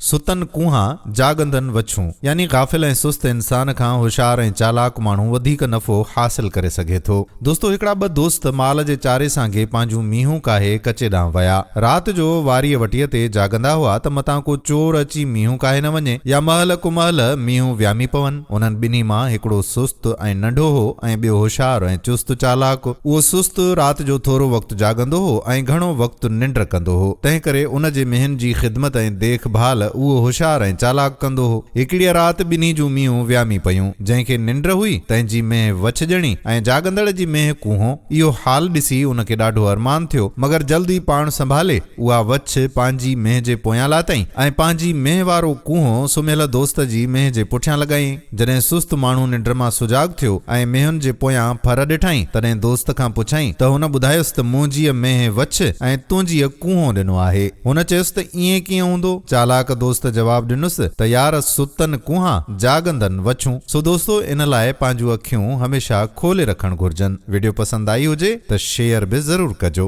ستن ڪونهان، جاڳندن وڇون. يعني غافل ۽ سست انسان کان هوشيار ۽ چالاڪ ماڻهو وڌيڪ نفعو حاصل ڪري سگهي ٿو. دوستو هڪڙا ٻه دوست مال جي چاري سانگي پنهنجون مينهون ڪاهي ڪچي ڏانهن ويا. رات جو واريء وٽيء تي جاڳندا هئا ته متان ڪو چور اچي مينهون ڪاهي نه وڃي يا مهل ڪمهل مينهون ويامي پون. انهن ٻنهي مان هڪڙو سست ۽ ننڍو هو ۽ ٻيو هوشيار ۽ چست چالاڪ. اهو سست رات جو ٿورو وقت جاڳندو هو ۽ گهڻو وقت ننڊ ڪندو هو، تنهنڪري ان جي مينهن جي خدمت ۽ ديک ڀال اهو هوشيار ۽ چالاڪ ڪندو هو. هڪڙيء رات ٻنهي جون مينهون ويامي پيون. جنهن کي ننڊ هئي، تنهن جي مينهن وڇ ڄڻي ۽ جاڳندڙ جي مينهن ڪونهو. اهو حال ڏسي ان کي ڏاڍو ارمان ٿيو، مگر جلد ئي پاڻ سنڀالي اها وڇ پنهنجي مينهن جي پويان لاتائين ۽ پنهنجي مينهن وارو ڪونهو سمهيل دوست جي مينهن جي پٺيان لڳايائين. جڏهن سست ماڻهو ننڊ مان سجاڳ ٿيو ۽ مينهن جي پويان ڦر ڏٺائين، تڏهن دوست کان پڇيائين ته هن ٻڌايس ته منهنجيء مينهن وڇ ۽ تنهنجيء ڪونهو ڏنو آهي. هن چيس ته ائين ڪيئن هوندو؟ چالاڪ دوست جواب ڏنس ته يار ستن ڪونها، جاڳندن وڇون. سو دوستو ان لاء پنهنجون اکيون هميشه کولي رکڻ گهرجن. وڊيو پسند آئي هجي ته شيئر به ضرور ڪجو.